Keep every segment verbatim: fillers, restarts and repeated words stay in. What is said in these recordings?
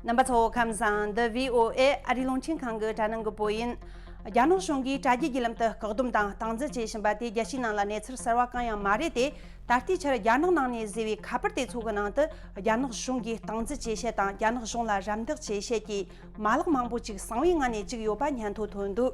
རྣམ་པ་ཚོ་ཁམས་བཟང་། འདི་བྷི་ཨོ་ཨེ་ཨ་རིའི་རླུང་འཕྲིན་ཁང་གི་དྲ་སྣང་གི་བོད་ཡིན། རྒྱ་ནག་གཞུང་གིས་དྲ་རྒྱའི་བརྒྱུད་ལམ་དུ་བཀག་སྡོམ་དང་སྟངས་འཛིན་བྱེད་བཞིན་པ་དེ་རྒྱལ་སྤྱིའི་ནང་ལ་གནས་ཚུལ་གསར་བ་གང་ཡང་མ་རེད་དེ། ད་ལྟའི་ཆར་རྒྱ་ནག་ནང་ནས་བཟོས་པའི་ཁ་པར་དེ་ཚོ་གི་ནང་དུ་རྒྱ་ནག་གཞུང་གིས་སྟངས་འཛིན་བྱེད་བྱེད་དང་རྒྱ་ནག་གཞུང་ལ་རམ་འདེགས་བྱེད་བྱེད་ཀྱི་མ་ལག་མང་པོ་ཅིག་གསང་བའི་ངང་ནས་བཅུག་ཡོད་པ་སྙན་ཐོ་ཐོན་འདུག་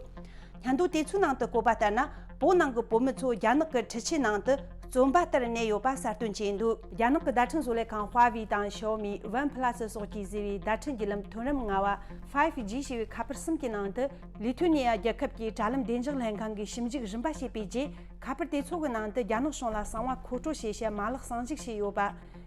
སྙན་ཐོ་དེ་ཚོའི་ནང་དུ་བཀོད་པ་ལྟར་ན། བོད་ནང་གི་བོད་མི་ཚོ་རྒྱ་ནག་གི་འཕྲུལ་ཆས་ནང་དུ་བཙོན་པ་ལྟར་གནས་ཡོད་པ་གསལ་སྟོན་བྱས་འདུག་རྒྱ་ནག་གི་བརྡ་འཕྲིན་བཟོ་ལས་ཁང་Huawei་དང་Xiaomi། OnePlus་སོགས་ཀྱིས་བཟོས་པའི་བརྡ་འཕྲིན་བརྒྱུད་ལམ་ཐོན་རིམ་ལྔ་བ་Five G་ཞེས་པའི་ཁ་པར་གསུམ་གྱི་ནང་དུ། ལི་ཐུ་ནི་ཡ་རྒྱལ་ཁབ་ཀྱི་དྲ་ལམ་བདེ་འཇགས་ལྷན་ཁང་གིས་ཞིབ་འཇུག་རིམ་པ་བྱས་པའི་རྗེས། ཁ་པར་དེ་ཚོ་གི་ནང་དུ་རྒྱ་ནག་གཞུང་ལ་གསང་བ་མཁོ་སྤྲོད་བྱེད་བྱེད་མ་ལག་གསང་འཇུག་བྱས་ཡོད་པ།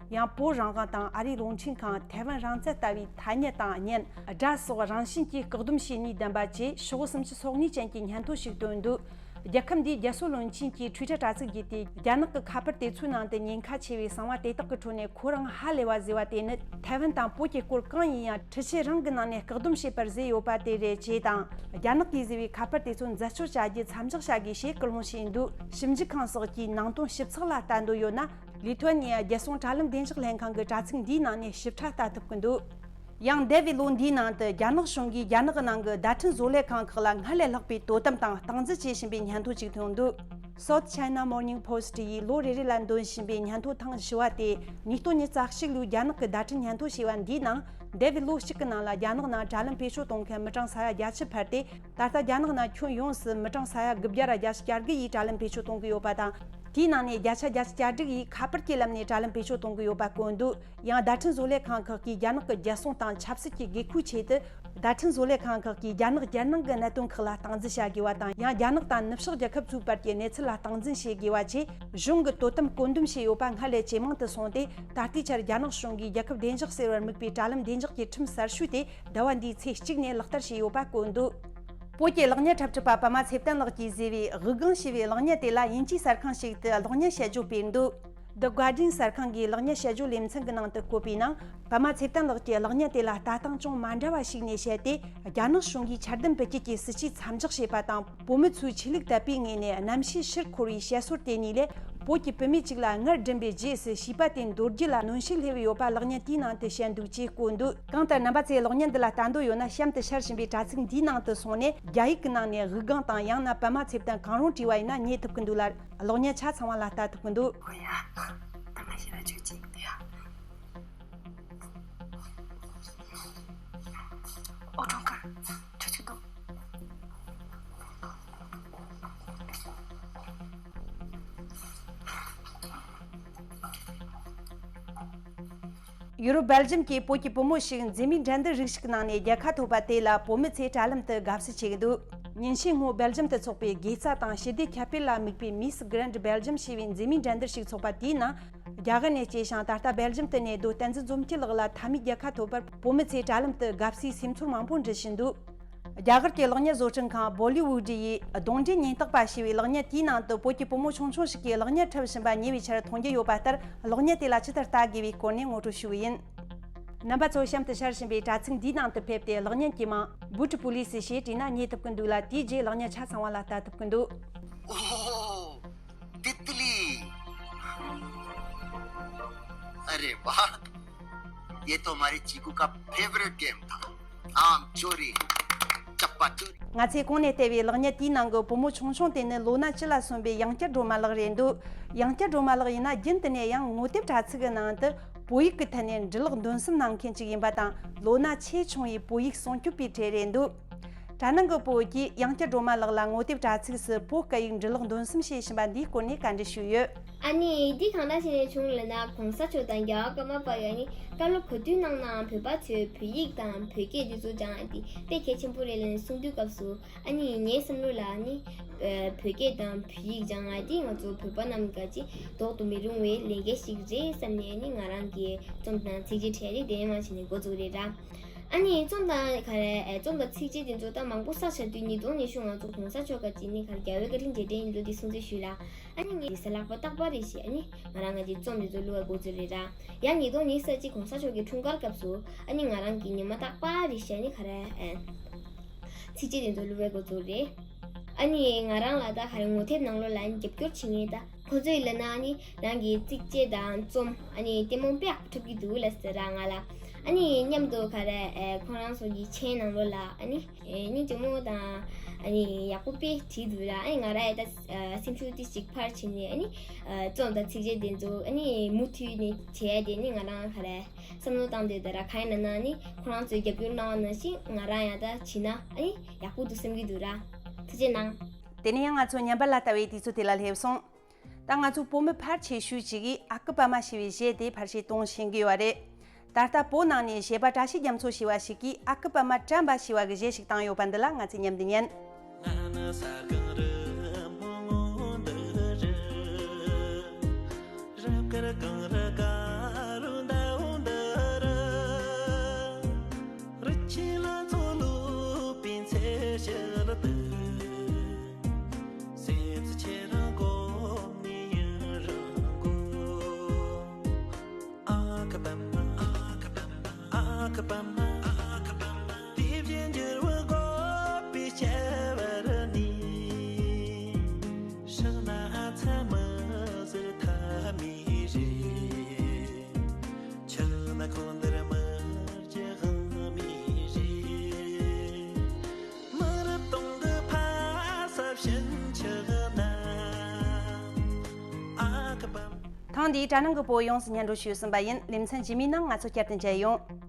ཡང་བོད་རང་དབང་དང་ཨ་རིའི་རླུང་འཕྲིན་ཁང་། ཐའེ་ཝན་རང་བཙན་ལྟ་བུའི་ཐ་སྙད་དང་བརྙན། སྒྲ་སོགས་རང་བཞིན་གྱིས་བཀག་སྡོམ་བྱས་ནུས་ལྡན་པ་བཅས་ཕྱོགས་སུམ་ཅུ་སོ་གཉིས་ཅན་གྱི་སྙན་ཐོ་ཞིག་བཏོན་འདུག་རྒྱལ་ཁབ་འདིའི་རྒྱལ་སྲོལ་བློན་ཆེན་གྱིས་Twitter་དྲ་ཚིགས་བརྒྱུད་དེ། རྒྱ་ནག་གི་ཁ་པར་དེ་ཚོའི་ནང་དུ་ཉེན་ཁ་ཆེ་བའི་གསང་བ་དེ་དག་གི་ཁྲོད་ནས་ཁོ་རང་ཧ་ལས་པ་བཟོས་པ་དེ་ནི། ཐའེ་ཝན་དང་བོད་ཀྱི་སྐོར་གང་ཡིན་ཡང་འཕྲུལ་ཆས་རང་གི་ནང་ནས་བཀག་སྡོམ་བྱས་པར་བཟོས་ཡོད་པ་དེ་རེད་ཅེས་དང་། རྒྱ་ནག་གིས་བཟོས་པའི་ཁ་པར་དེ་ཚོ་འཛད་སྤྱོད་བྱ་རྒྱུ་མཚམས་འཇོག་བྱ་དགོས་ཞེས་སྐུལ་སློང་བྱས་འདུག་ཞིབ་འཇུག་ཁང་སོགས་ཀྱིས་ནང་དོན་ཞིབ་ཚགས་ལ་ལྟ་འདོད་ཡོད་ན། ལི་ཐོ་ནི་ཡ་རྒྱལ་སྲུང་དྲ་ལམ་བདེ་འཇགས་ལྷན་ཁང་གི་དྲ་ཚིགས་འདིའི་ནང་ནས་ཞིབ་ཕྲ་ལྟ་ཐུབ་ཀྱི་འདུག་ཡང་འདས་པའི་ལོ་འདིའི་ནང་དུ་རྒྱ་ནག་གཞུང་གིས་རྒྱ་ནག་གི་ནང་གི་བརྡ་འཕྲིན་བཟོ་ལས་ཁང་ཁག་ལ་སྔར་ལས་ལྷག་པའི་དོ་དམ་དང་སྟངས་འཛིན་བྱེད་བཞིན་པའི་སྙན་ཐོ་ཅིག་ཐོན་འདུག South China Morning Post་ཡིས་ལོ་རེ་རེ་ལ་འདོན་བཞིན་པའི་སྙན་ཐོ་ཐེངས་བཞི་བ་སྟེ། ཉིས་སྟོང་ཉི་ཤུ་རྩ་གཅིག་ལོའི་རྒྱ་ནག་གི་བརྡ་འཕྲིན་སྙན་ཐོ་ཞེས་པ་འདིའི་ནང་། འདས་པའི་ལོ་གཅིག་གི་ནང་ལ་རྒྱ་ནག་ནང་དྲ་ལམ་བེད་སྤྱོད་གཏོང་མཁན་མི་གྲངས་ས་ཡ་བརྒྱད་ཅུ་འཕར་ཏེ། ད་ལྟ་རྒྱ་ནག་ནང་ཁྱོན་ཡོངས་སུ་མི་གྲངས་ས་ཡ་དགུ་བརྒྱ་ར་བརྒྱད་ཅུ་གྱ་དགུ་ཡིས་དྲ་ལམ་བེད་སྤྱོད་གཏོང་གི་ཡོད་པ་དང་། དེའི་ནང་ནས་བརྒྱ་ཆ་བརྒྱད་ཅུ་གྱ་དྲུག་ཡིས་ཁ་པར་གྱི་ལམ་ནས་དྲ་ལམ་བེད་སྤྱོད་གཏོང་གི་ཡོད་པ་བཀོད་འདུག་ཡང་བརྡ་འཕྲིན་བཟོ་ལས་ཁང་ཁག་གིས་རྒྱ་ནག་གི་རྒྱལ་སྲུང་དང་ཆབ་སྲིད་ཀྱི་དགོས་མཁོའི་ཆེད་དུ། བརྡ་འཕྲིན་བཟོ་ལས་ཁང་ཁག་གིས་རྒྱ་ནག་རྒྱལ་ནང་གི་གནད་དོན་ཁག་ལ་སྟངས་འཛིན་བྱ་དགོས་པ་དང་། ཡང་རྒྱ་ནག་དང་ནུབ་ཕྱོགས་རྒྱལ་ཁབ་ཚོའི་བར་གྱི་གནས་ཚུལ་ལ་སྟངས་འཛིན་བྱེད་དགོས་པ་བཅས་གཞུང་གི་དོ་དམ་བཀོད་འདོམས་བྱས་ཡོད་པ་སྔར་ལས་ཇེ་མང་དུ་སོང་སྟེ། ད་ལྟའི་ཆར་རྒྱ་ནག་གཞུང་གིས་རྒྱལ་ཁབ་བདེ་འཇགས་ཟེར་བར་དམིགས་པའི་དྲ་ལམ་བདེ་འཇགས་ཀྱི་ཁྲིམས་གསར་ཤོས་དེ་ཟླ་བ་འདིའི་ཚེས་གཅིག་ནས་ལག་བསྟར་བྱས་ཡོད་པ་བཀོད་འདུག་བོད་ཀྱི་གློག་བརྙན་འཁྲབ་ཁྲིད་པ་པདྨ་ཚེ་བརྟན་ལགས་ཀྱིས་བཟོས་པའི་དབུགས་ལྒང་ཞེས་པའི་གློག་བརྙན་དེ་ལ་དབྱིན་ཇིའི་གསར་ཁང་ཞིག་ཏུ་གློག་བརྙན་དཔྱད་བརྗོད་སྤེལ་འདུག The Guardian་གསར་ཁང་གིས་གློག་བརྙན་དཔྱད་བརྗོད་ལེ་ཚན་གྱི་ནང་དུ་བཀོད་པའི་ནང་། པདྨ་ཚེ་བརྟན་ལགས་ཀྱིས་གློག་བརྙན་དེ་ལ་ལྟ་སྟངས་ཅུང་མ་འདྲ་བ་ཞིག་ནས་བཤད་དེ། རྒྱ་ནག་གཞུང་གིས་འཆར་ལྡན་བུ་སྐྱེས་ཀྱི་སྲིད་བྱུས་མཚམས་འཇོག་བྱས་པ་དང་། བོད་མི་ཚོའི་ཆོས་ལུགས་དད་པའི་ངོས་ནས་རྣམ་ཤེས་ཕྱིར་འཁོར་བའི་དཔྱད་བཟོ་དེ་གཉིས་ལས། བོད་ཀྱི་བུད་མེད་ཅིག་ལ་མངལ་སྦྲུམ་པའི་རྗེས་སུ་བྱིས་པ་དེ་འདོར་རྒྱུ་ལ་གནོན་ཤུགས་སླེབས་ཡོད་པ་གློག་བརྙན་དེའི་ནང་དུ་བཤད་འདུག་ཅེས་བཀོད་འདུག་གང་ལྟར་རྣམ་པ་ཚོས་གློག་བརྙན་འདི་ལ་ལྟ་འདོད་ཡོད་ན། གཤམ་དུ་ཤར་བཞིན་པའི་དྲ་ཚིགས་འདིའི་ནང་དུ་སོང་ནས། རྒྱ་ཡིག་གི་ནང་ནས་དབུགས་ལྒང་དང་། ཡང་ན་པདྨ་ཚེ་བརྟན་གང་རུང་བྲིས་པ་ཡིན་ན་རྙེད་ཐུབ་ཀྱི་འདུག་ལ། གློག་བརྙན་ཆ་ཚང་བ་ལ་ལྟ་ཐུབ་ཀྱི་འདུག་ཨོ་ཡ། ད་ང་ཞིག་ལ་ཆོས་ཅིག་ཡ། ཨོ་གྲོང་ཁར་ཆོས་ཅིག་འདུག་ཡུ་རོབ་སྦེལ་ཇམ་གྱི་བོད་ཀྱི་བུ་མོ་ཞིག་མཛེས་མའི་འགྲན་བསྡུར་རིགས་ཤིག་ནང་ནས་རྒྱལ་ཁ་ཐོབ་པ་དེ་ལ་བོད་མི་ཚོས་དྲ་ལམ་དུ་དགའ་བསུ་བྱེད་ཀྱི་འདུག་ཉིན་ཤས་སྔོན་སྦེལ་ཇམ་དུ་འཚོགས་པའི་དགེ་རྩ་དང་ཞི་བདེ་ཁྱབ་སྤེལ་ལ་དམིགས་པའི་Miss Grand Belgium་ཞེས་པའི་མཛེས་མའི་འགྲན་བསྡུར་ཞིག་འཚོགས་པ་དེའི་ནང་། རྒྱ་གར་ནས་སྐྱེས་ཤིང་ད་ལྟ་སྦེལ་ཇམ་དུ་གནས་སྡོད་བསྟན་འཛིན་འཛོམས་སྐྱིད་ལགས་ལ་མཐའ་མའི་རྒྱལ་ཁ་ཐོབ་པར་བོད་མི་ཚོས་དྲ་ལམ་དུ་དགའ་བསུའི་སེམས་ཚོར་མང་པོ་འབྲི་བཞིན་འདུག་རྒྱ་གར་གྱི་གློག་བརྙན་བཟོ་སྐྲུན་ཁང་Bollywood་ཡིས་གདོན་འདྲེ་ཉེན་རྟོག་པ་ཞེས་པའི་གློག་བརྙན་དེའི་ནང་དུ་བོད་ཀྱི་བུ་མོ་ཆུང་ཆུང་ཞིག་གིས་གློག་བརྙན་འཁྲབ་བཞིན་པ་ཉེ་བའི་ཆར་མཐོང་རྒྱུ་ཡོད་པ་ལྟར། གློག་བརྙན་དེ་ལ་ཇི་ལྟར་ལྟ་དགོས་པའི་སྐོར་ནས་ངོ་སྤྲོད་ཞུ་གི་ཡིན། རྣམ་པ་ཚོ་གཤམ་དུ་ཤར་བཞིན་པའི་དྲ་ཚིགས་འདིའི་ནང་དུ་ཕེབས་ཏེ། གློག་བརྙན་གྱི་མིང་Bhut Police་ཞེས་བྲིས་ན་རྙེད་ཐུབ་ཀྱི་འདུག་ལ། དེའི་རྗེས་གློག་བརྙན་ཆ་ཚང་བ་ལ་ལྟ་ཐུབ་ཀྱི་འདུག་ཨོ། तितली। अरे वाह, ये तो हमारे चीकू का फेवरेट गेम था। आम चोरी, चप्पा चोरी। ང་ཚོས་གོང་ནས་བལྟས་པའི་གློག་བརྙན་དེའི་ནང་གི་བུ་མོ་ཆུང་ཆུང་དེ་ནི་ལོ་ན་བཅུ་ལ་སོན་པའི་ཡང་བསྐྱར་སྒྲོལ་མ་ལགས་རེད་འདུག་ཡང་བསྐྱར་སྒྲོལ་མ་ལགས་ཡིན་ན། རྒྱུན་དུ་ནས་ཡང་ངོ་དེབ་དྲ་ཚིགས་ཀྱི་ནང་དུ་བོད་ཡིག་གི་ཐད་ནས་འབྲི་ཀློག་འདོན་སེམས་གནང་མཁན་ཅིག་ཡིན་པ་དང་། ལོ་ན་ཆེས་ཆུང་བའི་བོད་ཡིག་སྲུང་སྐྱོབ་པའི་གྲས་རེད་འདུག་དྲ་ནང་གི་བོད་ཀྱིས་ཡང་བསྐྱར་སྒྲོལ་མ་ལགས་ལ་ངོ་དེབ་དྲ་ཚིགས་སུ་བོད་སྐད་ཡིག་འབྲི་ཀློག་འདོན་སེམས་བྱེད་བཞིན་པ་འདིའི་སྐོར་ནས་བཀའ་འདྲི་ཞུས་ཡོད། ཨ་ནི་འདི་གང་འདྲ་ཞིག་ནས་བྱུང་ལབ་ན། གོང་ས་མཆོག་དང་རྒྱལ་བ་ཀརྨ་པ་ཡིས་ཨ་ནི་བཀའ་སློབ་ག་དུས་གནང་ནའང་བོད་པ་ཚོས་བོད་ཡིག་དང་བོད་སྐད་འདི་ཚོ་སྦྱང་ཡ་དེ་དཔེ་གལ་ཆེན་པོ་རེད་ལབ་ནས་གསུང་དུས་སྐབས་སུ། ཨ་ནི་ངའི་བསམ་བློ་ལ་ཨ་ནི་བོད་སྐད་དང་བོད་ཡིག་སྦྱང་ཡ་དེ་ང་ཚོ་བོད་པ་རྣམས་ཀྱི་ལྡོག་ཏུ་མི་རུང་བའི་ལས་འགན་ཞིག་རེད་བསམ་ནས། ཨ་ནི་ང་རང་གིས་རྩོམ་དང་ཚིགས་བཅད་བྲིས་ཡ་དེ་དེ་མ་བྱས་ནས་འགོ་བཙུགས་རེད་ར། ཨ་ནི་རྩོམ་དང་ག་རེ། ཨེ། རྩོམ་དང་ཚིགས་བཅད་དེ་ཚོ་ད་མང་པོ་བསགས་ཚར་དུས། ཉིས་སྟོང་ཉི་ཤུ་ང་ཚོ་གོང་ས་མཆོག་ག་ཅིག་ནི་ག་རེ། རྒྱལ་བའི་བཀའ་དྲིན་རྗེས་དྲན་ཡིན་འགྲོ་དེ་སྲུང་བརྩི་ཞུས་ལ། ཨ་ནི་ངས་དེ་ས་ལྷག་པ་རྟག་པར་རེ་བཞིན། ཨ་ནི་ང་རང་ག་ཅིག་རྩོམ་དེ་ཚོ་བླུ་བའི་འགོ་བཙུགས་རེད་ར། ཡང་ཉིས་སྟོང་ཉི་ཤུ་རྩ་གཅིག་གོང་ས་མཆོག་གི་འཁྲུངས་སྐར་སྐབས་སུ། ཨ་ནི་ང་རང་གིས་ཉི་མ་རྟག་པར་རེ་བཞིན་ནི་ག་རེ། ཨེ། ཚིགས་བཅད་དེ་ཚོ་བླུ་བའི་འགོ་བཙུགས་རེད། ཨ་ནི་ང་རང་ལ་ད་ག་རེ། ངོ་དེབ་ནང་ལོགས་ལ་ཨ་ནི་རྒྱབ་སྐྱོར་བྱེད་མཁན་ད་ཁོ་ཚོ་ཡིན་ལབ་ན། ཨ་ནི་རང་གི་ཚིགས་བཅད་དང་རྩོམ་ཨ་ནི་ལྟད་མོ་དཔེ་ཡག་པོ་འཁྲབ་ཀྱི་འདུག་ལབ་ཟེར་ར་ང་ལ། ཨ་ནི་མཉམ་དུ་ག་རེ་ཨེ་ཁོང་རང་ཚོ་གི་མཆན་ནང་ལོགས་ལ་ཨ་ནི་ཨེ་སྙིང་རྗེ་མོ་དང་ཨ་ནི་ཡག་པོ་དཔེ་བྲིས་འདུག་ར། ཨ་ནི་ང་རང་ཡ་ད་ཨ་སེམས་ཤུགས་ཏི་ཞིག་འཕར་བྱས་ནས་ཨ་ནི་ཨ་རྩོམ་དང་ཚིགས་བཅད་དེ་ཚོ་ཨ་ནི་མུ་མཐུད་ནས་བྱས་ཏེ་ཨ་ནི་ང་རང་ག་རེ་བསམ་བློ་བཏང་བསྡད་ད་ར། གང་ཡིན་ན་ཨ་ནི་ཁོང་རང་ཚོས་རྒྱབ་སྐྱོར་གནང་བ་ནང་བཞིན་ང་རང་ཡ་ད་བྱས་ན་ཨ་ནི་ཡག་པོ་འདུག་བསམ་གྱི་འདུག་ར། ཐུགས་རྗེ་གནང་། དེ་ནས་ཡང་ང་ཚོ་ཉམས་པ་ལ་ལྟ་བའི་དུས་ཚོད་དེ་ལ་སླེབས་སོང་། ད་ང་ཚོ་བོད་མི་ཕལ་ཆེ་ཤོས་ཅིག་གིས་ཨ་ཁུ་པད་མ་ཞེས་པའི་གཞས་དེ་ཕལ་ཆེར་གཏོང་ཤེས་ཀྱི་ཡོད་རེད། ད་ལྟ་བོད་ནང་ནས་གཞས་པ་བཀྲ་ཤིས་རྒྱ་མཚོ་ཞེས་པ་ཞིག་གིས་ཨ་ཁུ་པད་མ་དྲན་པ་ཞེས་པ་གི་གཞས་ཤིག་བཏང་ཡོད་པ་འདི་ལ་ང་ཚོས་མཉམ་དུ་ཉན། ང་ནི་ས་སྒང་རི་མོ་ངོ་འདི་རི། རབ་དཀར་གངས་རི་དཀར་རུ་འདབ་འདི་རི། རི་ཆེན་ལ་མཚོ་ལུད་པའི་ཚལ་ཞིག་ཏུ། སེམས་ཁྱེད་རང་སྒོམ་ནས་ཡུན་རིང་དགོས། ཨ་ཁུ་པད་མ། ཨ་ཁུ་པད་མ། ཨ་ཁུ་པད་མ། ཨ་ཁུ་པད་མ། དེ་བཞིན་འགྱུར་བ་འགོག་པའི་ཁྱད་པར་ནི། ཧྲག་ན་ཨ་ཚ་མི་ཟེར་ཐབས་མེད་རེད། ཆགས་ན་ཁོ་འདིར་མི་རྒྱུ་དབང་མེད་རེད། མི་རབས་སྟོང་གི་ཕ་ས་བྱིན་ཆགས་ན། ཨ་ཁུ་པད་མ། ཐེངས་འདིའི་དྲ་ནང་གི་བོད་ཡོངས་སུ་སྙན་སྒྲོན་ཞུས་ཟིན་པ་ཡིན། ལེ་ཚན་རྗེས་མའི་ནང་ང་ཚོ་བསྐྱར་དུ་མཇལ་ཡོང་།